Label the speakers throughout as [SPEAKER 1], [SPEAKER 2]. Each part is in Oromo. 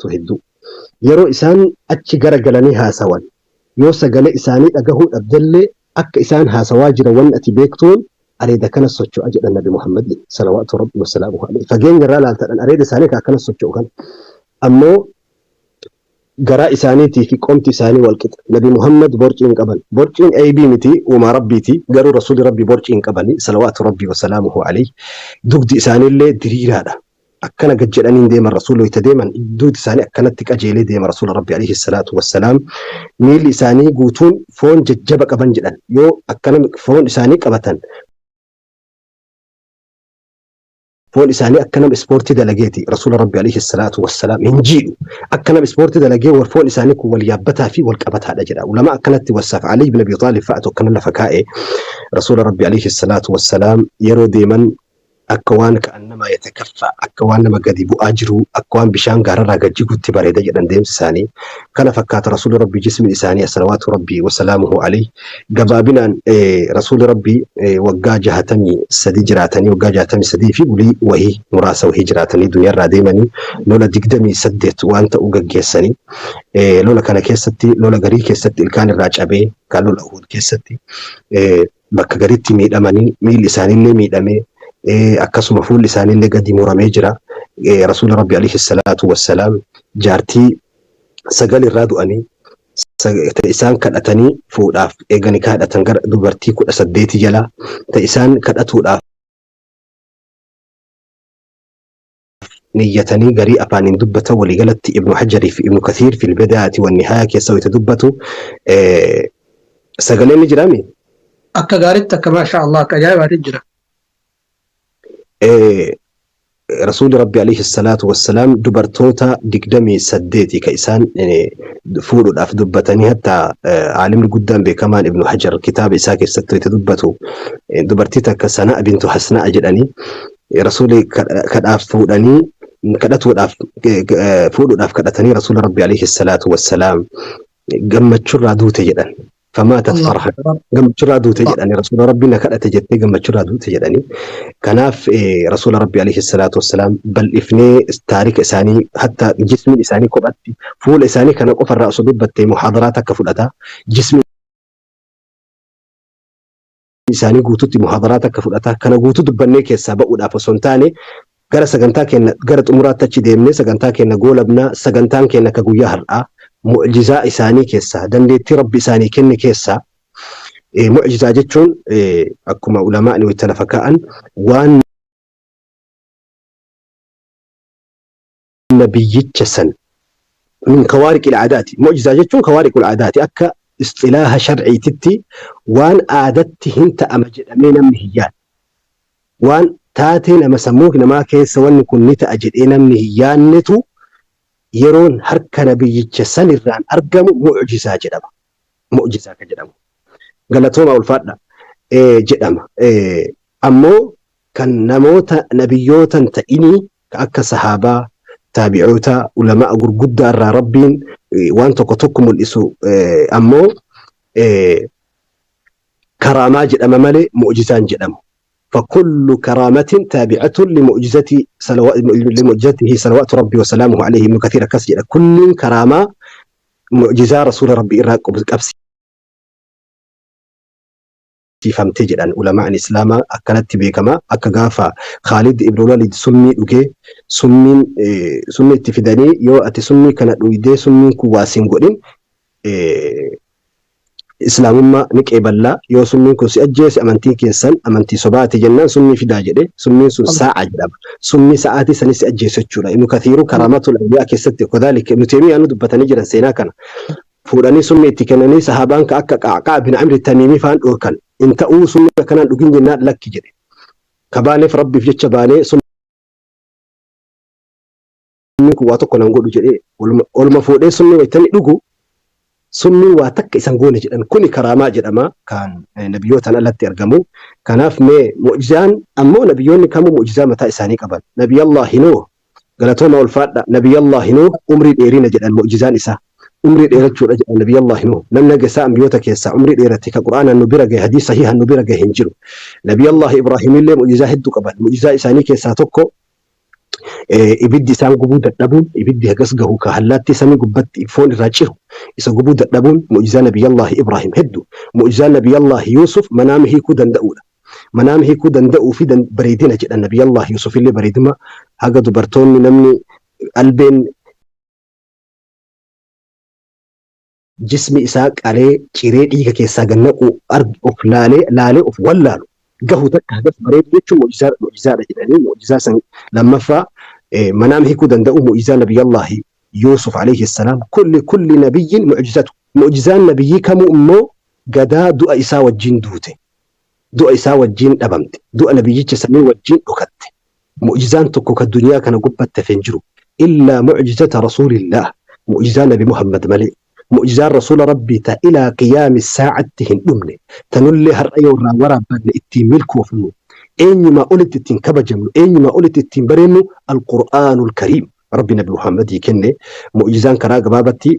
[SPEAKER 1] baay'atu hedduu. Yeroo isaan achi gara galanii haasawan yoo sagalee isaanii dhagahuu dhabdellee akka isaan haasawaa jiran wanni ati beektuun areeda kana socho'a jedhan Nabi Muhammadiin salawaatu rabbi wasalaamuhu alayhi. Fageenya irraa laaltadhan areeda isaanii ka akkana socho'u kana. Ammoo garaa isaaniitii fi qomti isaanii wal qixa. Nabi Muhammad borcii hin qaban. Borciin aybii miti, uumaa Rabbiiti. Garuu Rasuulli Rabbii borcii hin qabani. Salawaatu Rabbii wasalaamuhu alayhi. Dugdi isaaniillee diriiraadha. Akkana gad jedhanii hin deeman Rasuulli wayita deeman dugdi isaanii akkanatti qajeelee deema Rasuula Rabbii alayhi salaatu wassalaam. Miilli isaanii guutuun foon jajjaba qaban jedhan. Yoo akkana foon isaanii qabatan foon isaanii akka nama ispoortii dalageeti. Rasuula Rabbi alayhi salaatu wassalaam hin jiidhu. Akka nama ispoortii dalagee wal foon isaanii kun wal yaabbataa fi wal qabataadha jedha. Ulama akkanatti wasaaf Ali ibn Abi Xaalib fa'atu akkana lafa kaa'e. Rasuula Rabbi alayhi salaatu wassalaam yeroo deeman akka waan ka'annamaa yatakaffa, akka waan nama gadi bu'aa jiruu, akka waan bishaan gaararraa gad jiguutti bareeda jedhan deemsi isaanii. Kana fakkaata Rasuulli Rabbii jismiin isaanii salawaatu Rabbii wasalaamuhu alayhi. Gabaabinaan Rasuulli Rabbii waggaa 63 jiraatanii, waggaa 63 fi bulii wahii muraasa wahii jiraatanii duniyaarraa deemanii lola 28 waan ta'u gaggeessanii, lola kana keessatti lola garii keessatti ilkaan irraa cabee kan lola Uhud keessatti bakka garitti miidhamanii miilli isaaniillee miidhamee, akkasuma fuulli isaaniillee gadi muramee jira. Rasuula Rabbi alayhi salaatu wassalaam jaartii sagal irraa du'anii ta isaan kadhatanii fuudhaaf eegani kadhatan gara dubartii 18 jala ta isaan kadhatuudhaaf niyyatanii garii afaaniin dubbatan. Waliigalatti Ibnu Hajarii fi Ibnu Kathiir fil Bidaayati wan Nihaaya keessa wayita dubbatu sagaleen ni jiraami?
[SPEAKER 2] Akka gaaritti, akka maasha Allah, akka ajaa'ibaatti jira.
[SPEAKER 1] Rasuulli Rabbi alayhi salaatu wassalaam dubartoota 28 ka isaan fuudhuudhaaf dubbatanii, hatta aalimni guddaan beekamaan Ibnu Hajar kitaaba isaa keessatti wayita dubbatu dubartii takka Sanaa bintu Hasnaa jedhanii Rasuulli kadhaaf fuudhanii kadhatuudhaaf fuudhuudhaaf kadhatanii Rasuula Rabbi alayhi salaatu wassalaam gammachurraa duute jedhan. Famaatat farhan, gammachurraa duute jedhani. Rasuula Rabbi na kadhate jettee gammachurraa duute jedhani. Kanaaf Rasuula Rabbi alayhi salaatu wassalaam bal'ifnee taarika isaanii, hatta jismiin isaanii kophatti, fuula isaanii kana qofarraa osoo dubbattee muhaadaraa takka fudhata. Jismiin isaanii guututti muhaadaraa takka fudhata. Kana guutuu dubbannee keessaa ba'uudhaaf osoo hin taane, gara sagantaa keenya gara xumuraatti achi deemnee sagantaa keenya goolabnaa. Sagantaan keenya akka guyyaa har'aa mu'jizaa isaanii keessaa, dandeettii Rabbi isaanii kenne keessaa, mu'jizaa jechuun akkuma ulamaa'ni wayita lafa kaa'an waan nabiyyicha san min kawaariqil aadaati. Mu'jizaa jechuun kawaariqul aadaati, akka isxilaaha sharciititti waan aadatti hin ta'ama jedhamee namni hin yaadne. Waan taatee nama sammuu namaa keessa wanni kun ni ta'a jedhee namni hin yaannetu yeroon harka nabiyyicha sanirraan argamu mu'jizaa jedhama. Mu'jizaa kan jedhamu. Galatoomaa, ulfaadha jedhama. Ammoo kan namoota nabiyyootan ta'inii ka akka sahaabaa, taabi'oota, ulamaa gurguddaa irraa Rabbiin waan tokko tokko mul'isu ammoo karaamaa jedhama malee mu'jizaan jedhamu. فكل كرامة تابعة لمعجزته صلوات ربي وسلامه عليه. ابن كثير akkas jedha, kulliin karaamaa mu'jizaa Rasuula Rabbii irraa qabsiifamte jedhan ulamaan Islaamaa. Akkanatti beekama. Akka gaafa Khaalid ibn Walid summii dhugee, summiin summii itti fidanii, yoo ati summii kana dhuydee summiin kun waa sin godhin Islaamummaa ni qeeballaa, yoo summiin kun si ajjeese amantiin keessan amantii sobaati jennaan, summii fidaa jedhe. Summiin sun saa'a jedhama. Summii sa'aatii sanis si ajjeese jechuudha. Ibnu Kathiiru Karaamatul Awliyaa keessatti, kadhaalika Ibnu Teemiyaanu dubbatanii jiran seenaa kana. Fuudhanii summii itti kennanii, sahaabaan ka akka Qacqaa bin Amri Tamiimii faan dhorkan. In ta'uu, summii akkanaan dhugin jennaan, lakki jedhe. Ka baaneef Rabbiif jecha baanee, summiin kun waa tokko nan godhu jedhee oluma fuudhee summii wayitanii dhugu summiin waa takka isan goone jedhan. Kuni karaamaa jedhama kan nabiyyootaan alatti argamu. Kanaaf mee mu'jizaan ammoo nabiyyoonni kamuu mu'jizaa mataa isaanii qaban. Nabiyyallahi Nuuh, galatooma, ulfaadha. Nabiyyallahi Nuuh umrii dheerina jedhan, mu'jizaan isaa umrii dheerachuudha jedhan Nabiyyallahi Nuuh. Namni haga isaa ambiyoota keessaa umrii dheerate ka Qur'aanaan nu bira gahe, hadiis sahihaan nu bira gahe hin jiru. Nabiyyallahi Ibraahimillee mu'jizaa hedduu qaban. Mu'jizaa isaanii keessaa tokko Ibiddi isaan gubuu dadhabuun, ibiddi hagas gahu ka hallaattii samii gubbatti foon irraa ciru isa gubuu dadhabuun mu'jizaa Nabiyyallaahi Ibraahim heddu. Mu'jizaan Nabiyyallaahi Yuusuf manaama hiikuu danda'uudha. Manaama hiikuu danda'uu fi bareedina jedhan. Nabiyyallaahi Yuusuf illee bareeduma haga dubartoonni namni albeen jismi isaa qalee ciree dhiiga keessaa gad naqu of laalee laalee of wallaalu gahu takka hagas bareedu jechuun mu'jizaadha jedhanii. Mu'jizaa san lammaffaa manaama hiikuu danda'u, mu'jizaa Nabiyyallaahi Yuusuf alayhi salaam. Kulli nabiyyin mu'jizatu, mu'jizaan nabiyyii kamuu immoo gadaa du'a isaa wajjin duute, du'a isaa wajjin dhabamte, du'a nabiyyicha sanii wajjin dhokatte. Mu'jizaan tokko ka duniyaa kana gubbatti hafe hin jiru illaa mu'jizata rasuulillaah, mu'jizaa Nabi Muhammad malee. Mu'jizaan rasuula Rabbii ta ilaa qiyaami saa'atti hin dhumne, tanullee har'a yoo irraa waraabbanne ittiin milkoofnu, eenyumaa olitti ittiin kabajamnu, eenyumaa olitti ittiin bareennu, alqur'aanul kariim Rabbi Nabi Muhammadii kenne. Mu'jizaan karaa gabaabatti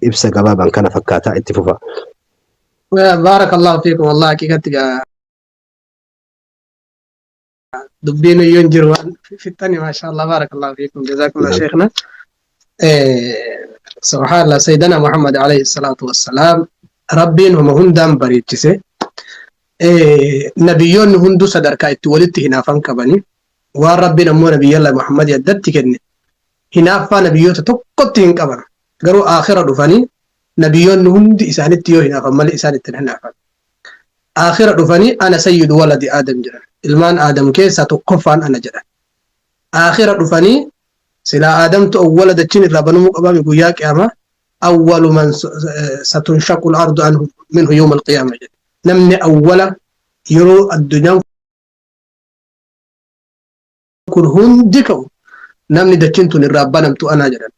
[SPEAKER 1] ibsa gabaabaan kana fakkaataa itti fufa.
[SPEAKER 2] Baarakallahu fiikum. Wallahi haqiiqatti gaa dubbiin iyyuu hin jiru, waan fixxani. Maasha Allah, baarakallahu fiikum, jazakumullah sheekhna. Subhanallah, Sayyidana Muhammad alayhi salaatu wassalaam Rabbiin huma hundaan bareechise. Nabiyyoonni hunduu sadarkaa itti walitti hinaafan qabani. Waan Rabbiin ammoo Nabiyyallah Muhammad addatti kenne, hinaaffaa nabiyyoota tokkotti hin qaban. Garuu aakhira dhufanii nabiyyoonni hundi isaanitti yoo hinaafan malee isaan itti hin hinaafan. Aakhira dhufanii "Ana sayyidu waladi Aadam" jedhan. Ilmaan Aadam keessaa tokkoffaan ana jedhan. Aakhira dhufanii silaa Aadamtu awwala dachiin irraa banamuu qabaame guyyaa qiyaamaa, "Awwalu man satunshaqu al-ardu anhu minhu yawma al-qiyaama" jedhe. Namni awwala yeroo addunyaan kun hundi ka'u namni dachiin tun irraa banamtu anaa jedhan.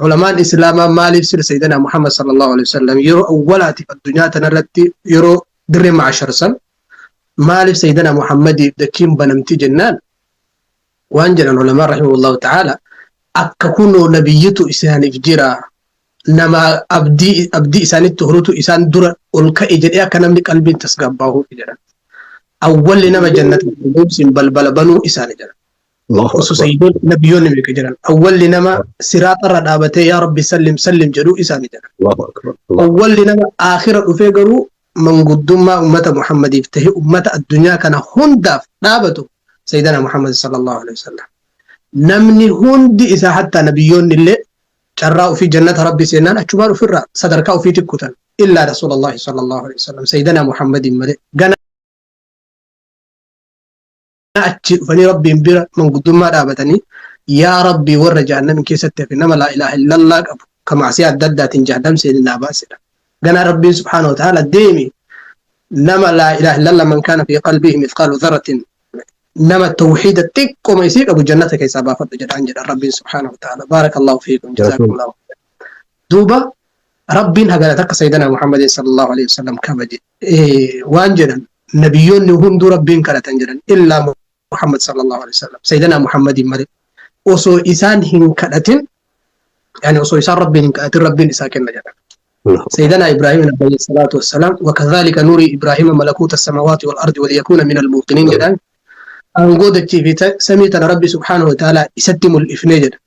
[SPEAKER 2] Ulamaan Islaamaa maaliif sila Sayyidina Muhammad sallallahu alaihi wasallam yeroo awwalaatiif addunyaa tanarratti, yeroo dirree ma'ashar san, maaliif Sayyidina Muhammadiif dachiin banamti jennaan, waan jedhan ulamaan rahimahullahu ta'ala, akka kunoo nabiyyitu isaaniif jira, nama abdii isaanitti horutu isaan dura ol ka'e jedhee akka namni qalbiin tasgabbaahuuf jedhan. Awwalli nama jannata firdawsiin balbala banuu isaani jedhan.
[SPEAKER 1] Allahu
[SPEAKER 2] Osoo
[SPEAKER 1] akbar.
[SPEAKER 2] Sayyidoon nabiyyoonni meeqa jiran. Awwalli nama siraaxarra dhaabatee "Yaa Rabbi, sallim sallim" jedhuu isaani jedhan.
[SPEAKER 1] Allahu akbar. Allahu
[SPEAKER 2] Awwalli nama aakhira dhufee garuu manguddummaa ummata Muhammadiif tahe, ummata addunyaa kana hundaaf dhaabatu, Sayyidana Muhammad sallallahu alaihi wasallam. Namni hundi isaa, hattaa nabiyyoonni illee, carraa ofii jannata Rabbi seenaan achumaan ofirraa sadarkaa ofiitti kutan, illaa Rasuulullahi sallallahu alaihi wasallam, Sayyidana Muhammadin malee. Gana achi dhufanii Rabbiin bira manguddummaa dhaabatanii, "Yaa Rabbi, warra jahannamin keessatti hafe, nama laa ilaaha illallah qabu ka macsiyaa adda addaatiin jahannam seeni naa baasedha. Gana Rabbiin subhaanahu wa ta'ala, "Deemi, nama laa ilaaha illallah, man kaana fi qalbihi mithqaalu dharratin, nama tawxiida xiqqooma isii qabu jannata keessaa baafadhu" jedhaan jedha Rabbiin subhaanahu wa ta'ala. Baarakallahu fiikum, jazaakumullahu. Duuba Rabbiin hagana takka Sayyidana Muhammadin sallallahu alaihi wasallam kabaje. Waan jedhan, nabiyyoonni hunduu Rabbiin kadhatan jedhan, illaa Muhammad sallallahu alaihi wasallam, Sayyidana Muhammadin malee. Osoo isaan hin kadhatin, yani osoo isaan Rabbiin hin kadhatin, Rabbiin isaa kenna jedhan. سيدنا إبراهيم عليه الصلاة والسلام "وكذلك نري إبراهيم ملكوت السماوات والأرض وليكون من الموقنين" jedhan. Aangoo dachii fi samii tana Rabbi subhaanahu wa ta'ala isatti mul'ifnee jedha.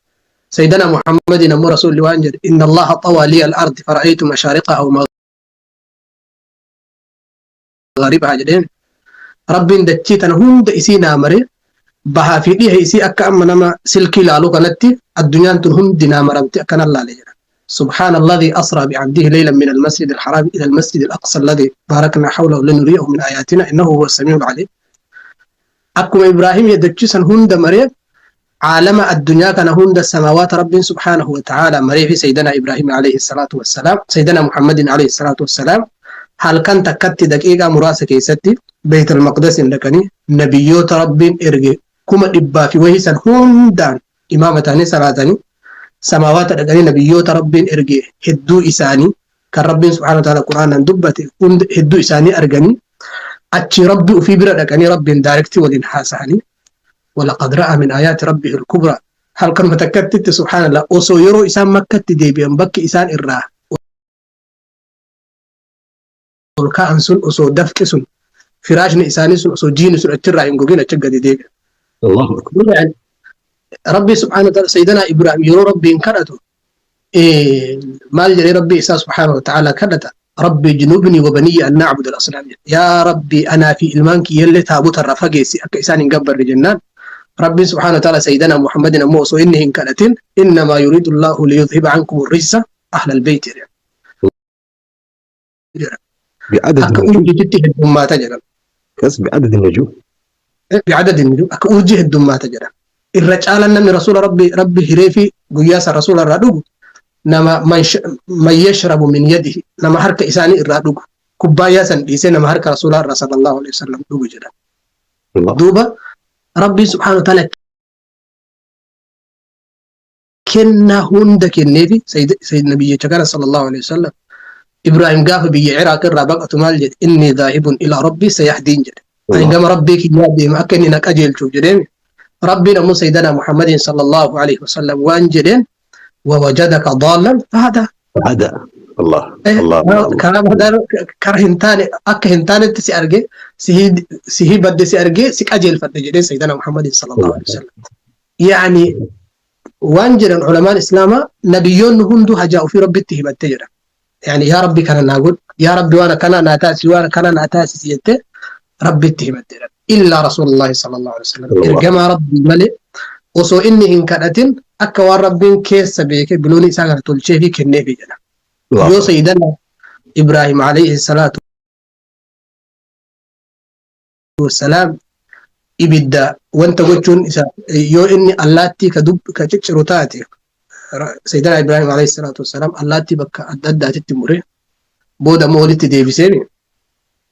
[SPEAKER 2] Sayyidana Muhammadin ammoo Rasuulli waan jedhe, "إن الله طوى لي الأرض فرأيت مشارقها ومغاربها" jedheen. Rabbiin dachii tana hunda isii naa mare, bahaa fi dhiha isii akka amma nama silkii ilaalu kanatti addunyaan tun hundi naa maramte akkana laale jedha. سبحان الذي أسرى بعبده ليلا من المسجد الحرام إلى المسجد الأقصى الذي باركنا حوله لنريه من آياتنا إنه هو السميع العليم. Akkuma Ibraahim yaddachiisan hunda maree, عالم الدنيا كان هند السماوات رب سبحانه وتعالى مرee fi سيدنا إبراهيم عليه الصلاة والسلام، سيدنا محمد عليه الصلاة والسلام halkan takkatti daqiiqaa muraasa keessatti Beeyt al-Maqdas dhaqanii nabiyyoota Rabbiin erge 100,000 fi wahii san hundaan imaama ta'anii salaatanii, samaawaata dhaqanii nabiyyoota Rabbiin erge hedduu isaanii kan Rabbiin subhaanahu wa ta'ala Qur'aanaan dubbate hunda hedduu isaanii arganii, achi Rabbi ofii bira dhaqanii Rabbiin direct waliin haasa'anii, "ولقد رأى من آيات ربه الكبرى" halkanuma takkattitti. Subhaanallah, osoo yeroo isaan Makkatti deebi'an bakki isaan irraa ol ka'an sun osoo dafqi sun, firaashni isaanii sun, osoo jiini sun achirraa hin gogin achi gadi deebi'an.
[SPEAKER 1] Allahu akbar.
[SPEAKER 2] Rabbi subhaanahu wa ta'ala Sayyidina Ibraahim yeroo Rabbiin kadhatu maal jedhee Rabbi isaa subhaanahu wa ta'ala kadhata? Rabbi ijnubni wa baniyya an na'budu al-asnaam jedhe. Yaa Rabbi, anaa fi ilmaan kiyyallee taabota irraa fageessi akka isaan hin gabbarre jennaan, Rabbiin subhaanahu wa ta'ala Sayyidina Muhammadin ammoo osoo inni hin kadhatin innamaa yuriidu Allahu liyudhhiba ankum ar-rijsa ahla al-bayt jedhe.
[SPEAKER 1] بعدد
[SPEAKER 2] Akka
[SPEAKER 1] النجوم.
[SPEAKER 2] Urjiitti heddummaata jedhan.
[SPEAKER 1] بس بعدد النجوم.
[SPEAKER 2] بعدد النجوم, akka urjii heddummaata jedhan. Irra caalaan namni rasuula Rabbi hiree fi guyyaa san rasuula irraa dhugu nama man yashrabu min yadihi, nama harka isaanii irraa dhugu, kubbaayyaa san dhiisee nama harka rasuulaa irraa sallallahu alaihi wasallam dhugu jedhan.
[SPEAKER 1] الله.
[SPEAKER 2] Duuba Rabbiin subhaanahu wa ta'ala kennaa hunda kenneefi sayyid nabiyyicha kana sallallahu alaihi wasallam. Ibraahim gaafa biyya Ciraaq irraa baqatu maal jedhe? Inni dhaahibun ila rabbii sayahdiin jedhe. Ani gama Rabbii kiyyaa deema akka inni na qajeelchuuf jedheen. Rabbiin ammoo sayyidana Muhammadin sallallahu alaihi wasallam waan jedheen: wawajadaka daallan fahada.
[SPEAKER 1] هذا الله الله الله.
[SPEAKER 2] Karaa badaa, kara hin taane, akka hin taanetti si arge, sihii badde si arge, si qajeelfadhe jedheen sayyidana Muhammadin sallallahu alaihi wasallam. Yani waan jedhan ulamaan islaamaa, nabiyyoonni hunduu hajaa ofii Rabbitti himatte jedhan. Yani yaa Rabbi kana naa godhi, yaa Rabbi waan akkana naa taasisi, waan akkana naa taasisi jettee Rabbitti himatte jedhan. Illaa Rasuulullahi sallallahu alaihi wasallam. Ergamaa Rabbii malee osoo inni hin kadhatin akka waan Rabbiin keessa beeke bilooni isaa kana tolchee fi kenneefi jedha. Yoo sayyidana Ibraahim alayhi salaatu wassalaam ibidda wanta gochuun isa yoo inni allaattii ka dub ka cicciru taate, sayyidana Ibraahim alayhi salaatu wassalaam allaattii bakka adda addaatitti mure, booda immoo walitti deebisee.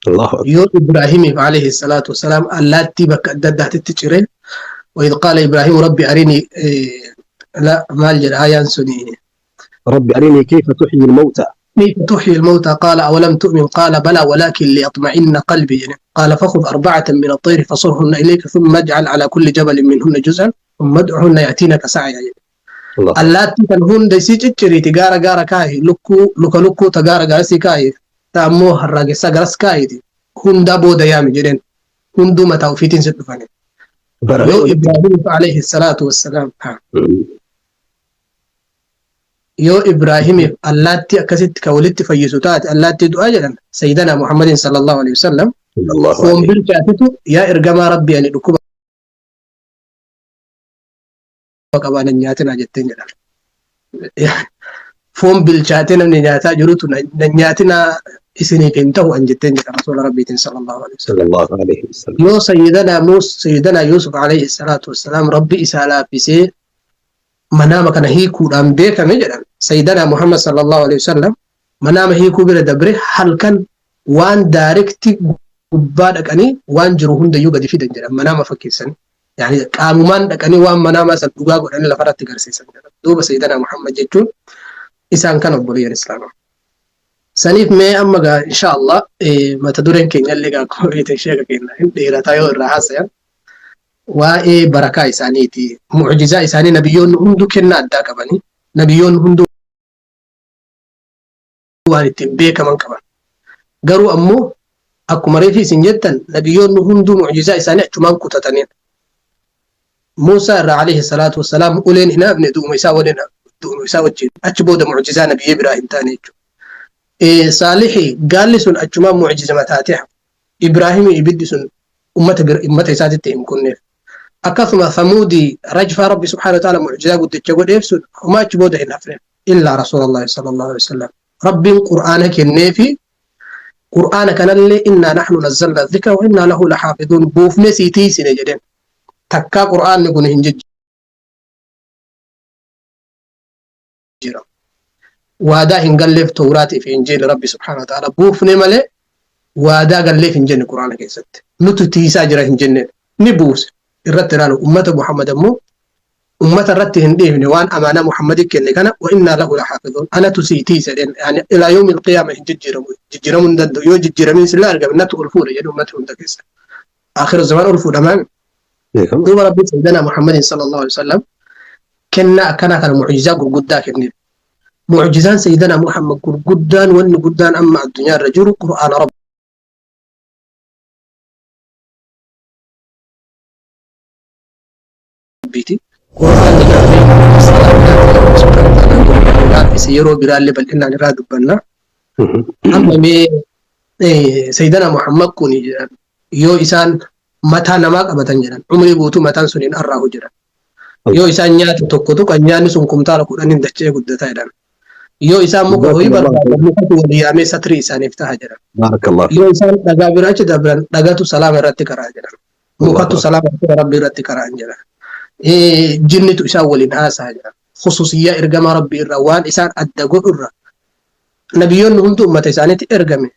[SPEAKER 1] الله أكبر.
[SPEAKER 2] Yoo Ibraahimiif alayhi salaatu wassalaam allaattii bakka adda addaatitti cire, وإذ قال إبراهيم ربي أرني إيه لا maal jedha ayaan suni?
[SPEAKER 1] رب أرني كيف تحيي الموتى.
[SPEAKER 2] كيف تحيي الموتى؟ قال أولم تؤمن؟ قال بلى ولكن ليطمئن قلبي. يعني قال فخذ أربعة من الطير فصرهن إليك ثم اجعل على كل جبل منهن جزءا ثم ادعهن يأتينك سعيا.
[SPEAKER 1] الله.
[SPEAKER 2] Allaattii kan hunda isii cicciriiti gaara gaara kaahi, lukkuu luka lukkuu ta gaara garasii kaahi, ta ammoo harraagessa garas kaahiti, hundaa booda yaami jedheen, hunduu mataa ofiitiin si dhufani. Yoo Ibraahim alayhi salaatu wassalaam yoo Ibraahimiif allaattii akkasitti ka walitti fayyisu taate, allaattii du'aa jedhan, sayyidana Muhammadin sallallahu alaihi wasallam
[SPEAKER 1] الله
[SPEAKER 2] foon
[SPEAKER 1] عليه
[SPEAKER 2] bilchaatitu yaa ergamaa Rabbii ani dhukkuba qabaa nan nyaatinaa jetteen jedhan. Foon bilchaatee namni nyaataa jirutu na nyaatinaa isiniif hin ta'u an jetteen jedha rasuula Rabbiitiin sallallahu alaihi wasallam.
[SPEAKER 1] صلى الله عليه وسلم.
[SPEAKER 2] Yoo sayyidana Muus sayyidana Yusuf alayhi salaatu wassalaam Rabbi isaa laaffisee manaama kana hiikuudhaan beekame jedhan, sayyidana Muhammad sallallahu alaihi wasallam manaama hiikuu bira dabre halkan waan direct gubbaa dhaqanii waan jiru hundayyuu gadi fidan jedhan, manaama fakkeessanii. Yani qaamumaan dhaqanii waan manaamaa san dhugaa godhanii lafarratti garsiisan jedhan. Duuba sayyidana Muhammad jechuun isaan kan obboleeyyan islaamaa. Saniif mee amma gaa insha Allah mata dureen keenya illee gaa akkuma beektan sheeka keenya hin dheerataa yoo irraa haasayan waa'ee barakaa isaaniiti. Mu'jizaa isaanii, nabiyyoonni hunduu kennaa addaa qabanii, nabiyyoonni hunduu waan ittiin beekaman qaban. Garuu ammoo akkuma reefi isin jettan nabiyyoonni hunduu mu'jizaa isaanii achumaan kutataniin. Muusaa irraa alayhi salaatu wassalaam uleen hin hafne, du'uma isaa waliin, du'uma isaa wajjin achi booda mu'jizaa nabiyyee biraa hin taane jechuudha. Saalixi gaalli sun achumaan mu'jiza taatee hafe. Ibraahimii ibiddi sun ummata isaatitti hin kunneef. Akkasuma Samuudii rajfaa Rabbi subhaanahu wa ta'ala mu'jizaa guddicha godheef sun homaa achi booda hin hafne. Illaa Rasuulullahi sallallahu alaihi wasallam. Rabbiin Qur'aana kenneefi Qur'aana kanallee innaa nahnu nazzalna dhikra wa innaa lahu lahaafizuun, buufnee sii tiisine jedheen. Takkaa Qur'aanni kun hin jijjiiramu. Waadaa hin galleef Tawraatii fi Injiila Rabbi subhaanahu wa ta'ala buufne malee waadaa galleef hin jenne Qur'aana keessatti. Nutu tiisaa jira hin jenneen. Ni buuse. Irratti ilaalu ummata Muhammad ammoo ummata irratti hin dhiifne waan amaanaa Muhammadi kenne kana, wa innaa lahu lahaafizuun, anatu sii tiisa jedheen. Yani ilaa yawmi alqiyaama hin jijjiiramu, jijjiiramuu hin danda'u. Yoo jijjiiramiin sillaa argame natu ol fuudha jedhu ummata hunda keessa. Akhiru zaman ol fuudhamaan.
[SPEAKER 1] Beekama.
[SPEAKER 2] Duuba Rabbi sayyidana Muhammadin sallallahu alaihi wasallam kennaa akkanaa kana mu'jizaa gurguddaa kenneef. Mu'jizaan sayyidana Muhammad gurguddaan, wanni guddaan amma addunyaa irra jiru Qur'aana Rabbiiti. Qur'aanni gaafii laaffise, yeroo biraallee bal'inaan irraa dubbanna. Amma mee Sayyidana Muhammad kun jedhan, yoo isaan mataa namaa qabatan jedhan, umrii guutuu mataan sun hin arraahu jedhan. Yoo isaan nyaata tokko tuqan, nyaanni sun kumtaala 10n dachee guddataa jedhan. Yoo isaan muka horii barbaadan, mukatu walii yaamee satrii isaaniif taha jedhan.
[SPEAKER 1] Barakallahu.
[SPEAKER 2] Yoo isaan dhagaa bira achi dabran, dhagatu salaama irratti karaa jedhan. Mukatu salaama Rabbi irratti karaan jedhan. Jinnitu isaan waliin haasaa jedhan. Khususiyyaa ergamaa Rabbii irraa waan isaan adda godhu irra, nabiyyoonni hundi ummata isaaniitti ergame.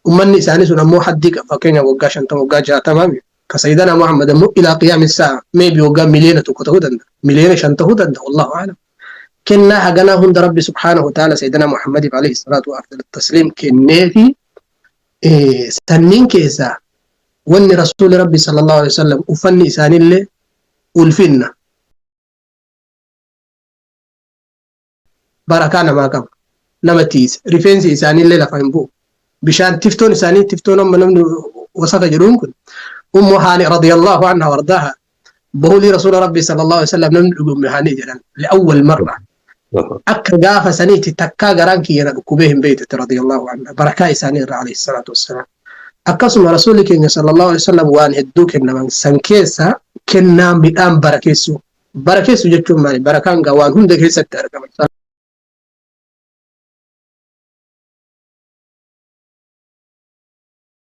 [SPEAKER 2] Ummanni isaanii sun ammoo haddii qaba. Fakkeenya waggaa 50, waggaa 60. Ka Sayyidana Muhammad ammoo ilaa qiyaami sa'a, maybe waggaa 1 miliyoona ta'uu danda'a. 5 miliyoona ta'uu danda'a. Wallahu a'lam. Kennaa haganaa hunda Rabbi subhaanahu wa ta'ala Sayyidana Muhammadiif alayhi salaatu wa afdal tasliim kenneefi, sanniin keessaa wanni Rasuuli Rabbi sallallahu alaihi wasallam uffanni isaaniillee ulfinna barakaa namaa qaba, nama tiisa. Rifeensi isaaniillee lafa hin bu'u. Bishaan tiftoon isaanii, tiftoon amma namni wasaka jedhuun kun, Ummu Haani radiyallahu anha wardaaha, bahulii Rasuula Rabbi sallallahu alaihi wasallam namni dhugu Ummu Haani jedhan. Li'awwal marra akka gaafa saniiti takkaa garaan kiyya na dhukkubee hin beekte, radiyallahu anha, barakaa isaanii irra alayhi salaatu wassalaam. Akkasuma Rasuulli keenya sallallahu alaihi wasallam waan hedduu kennaman. San keessa kennaa midhaan barakeessuu. Barakeessu jechuun maali? Barakaan gaa waan hunda keessatti argama.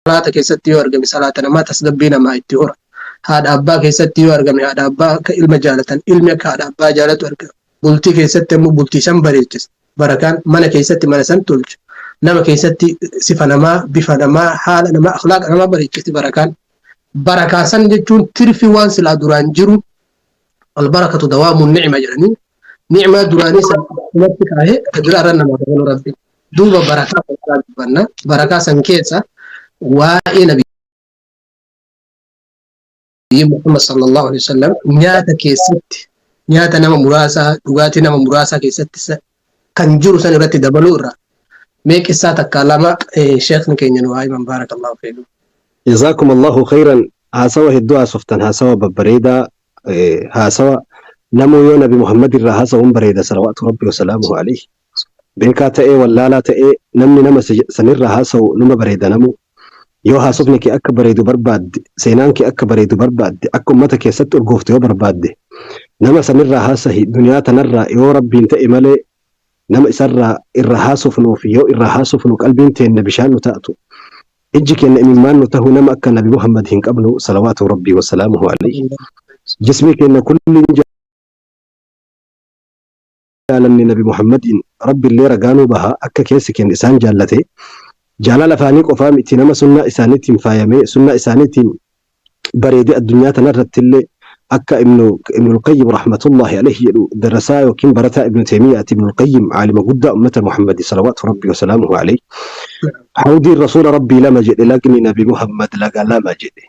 [SPEAKER 2] Salaata keessatti yoo argame, salaata namaa tasgabbii namaa itti hora. Haadha abbaa keessatti yoo argame, haadha abbaa akka ilma jaalatan, ilmi akka haadha abbaa jaalatu argama. Bultii keessatti ammoo bultii san bareechisa. Barakaan mana keessatti mana san tolcha. Nama keessatti sifa namaa, bifa namaa, haala namaa, akhlaaqa namaa bareechisi barakaan. Barakaa san jechuun tirfi waan silaa duraan jiru, albarakatu dawaamu ni'ma jedhanii, ni'maa duraanii san akkumatti kaahee ta biraa irra namaa dabalu Rabbi. Duuba barakaa san irraa dubbanna. Barakaa san keessa waa'ee Nabi Muhammad sallallahu alaihi wasallam nyaata keessatti, nyaata nama muraasaa, dhugaatii nama muraasaa keessatti kan jiru san irratti dabaluu irra mee qissaa takka lama sheekni keenya nu haa himan, baarakallahu fiikum.
[SPEAKER 1] Jazaakum Allahu khayran. Haasawa hedduu haasoftan, haasawa babbareedaa, haasawa namuu yoo Nabi Muhammad irraa haasawuun bareeda, salawaatu Rabbi wasalaamuhu alayhi. Beekaa ta'ee wallaalaa ta'ee, namni nama sanirraa haasawu numa bareeda. Namuu yoo haasofni kee akka bareedu barbaadde, seenaan kee akka bareedu barbaadde, akka ummata keessatti urgooftu yoo barbaadde, nama sanirraa haasahi. Duniyaa tanarraa yoo Rabbiin ta'e malee, nama isarraa irra haasofnuu fi yoo irraa haasofnu qalbiin teenna bishaan nu taatu, ijji keenya imimmaan nu tahu, nama akka Nabi Muhammad hin qabnu, salawaatu Rabbii wasalaamuhu alayhi. Jismii keenya kulliin jaalanne Nabi Muhammadiin. Rabbi illee ragaanuu baha akka keessi keenya isaan jaallate. Jaalala afaanii qofaa miti, nama sunnaa isaaniitiin faayamee, sunnaa isaaniitiin bareedee addunyaa tanarratti illee, akka Ibnul Qayyim rahmatullahi alayhi jedhu, darasaa yookiin barataa Ibnu Taymiyaati Ibnul Qayyim, aalima guddaa ummata Muhammadi salawaatu Rabbii wasalaamuhu alayhi. Hawdiin Rasuula Rabbii lama jedhe, lagni Nabi Muhammad laga lama jedhe.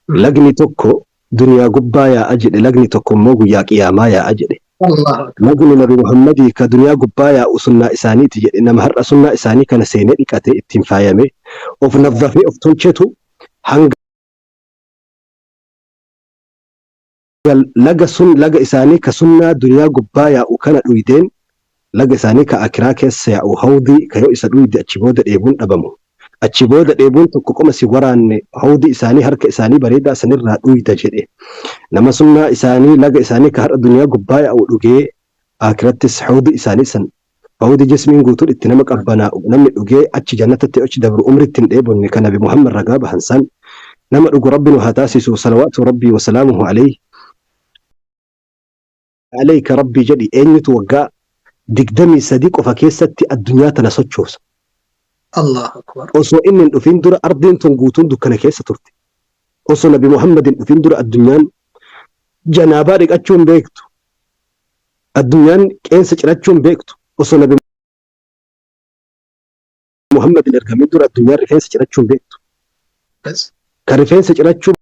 [SPEAKER 1] Lagni tokko duniyaa gubbaa yaa'a jedhe, lagni tokko immoo guyyaa qiyaamaa yaa'a jedhe. Lagni Nabi Muhammadii ka duniyaa gubbaa yaa'u sunnaa isaaniiti jedhe. Nama har'a sunnaa isaanii kana seenee dhiqate, ittiin faayame, of nazzafee, of tolchetu hanga laga sun, laga isaanii ka sunnaa duniyaa gubbaa yaa'u kana dhuydeen, laga isaanii ka akiraa keessa yaa'u, hawdii ka yoo isa dhuyde achi booda dheebuun dhabamu. Achi booda dheebuun tokko qoma si waraanne, hawdii isaanii harka isaanii bareedaa sanirraa dhuyda jedhe. Nama sunnaa isaanii, laga isaanii ka har'a duniyaa gubbaa yaa'u dhugee, akirattis hawdii isaanii san, hawdii jismiin guutuun itti nama qabbanaa'u, namni dhugee achi jannatatti achi dabru umritti hin dheebonne, ka Nabi Muhammad ragaa bahan san nama dhugu Rabbi nu haa taasisu, salawaatu Rabbii wasalaamuhu alayhi. Alayka Rabbii jedhi, eenyutu waggaa 23 qofa keessatti addunyaa tana sochoosa?
[SPEAKER 2] Allahu akbar.
[SPEAKER 1] Osoo inni hin dhufin dura ardiin tun guutuun dukkana keessa turte. Osoo Nabi Muhammad hin dhufin dura addunyaan janaabaa dhiqachuu hin beektu. Addunyaan qeensa cirachuu hin beektu. Osoo Nabi Muhammad hin ergamin dura addunyaan rifeensa cirachuu hin beektu.
[SPEAKER 2] Bas.
[SPEAKER 1] Ka rifeensa cirachuu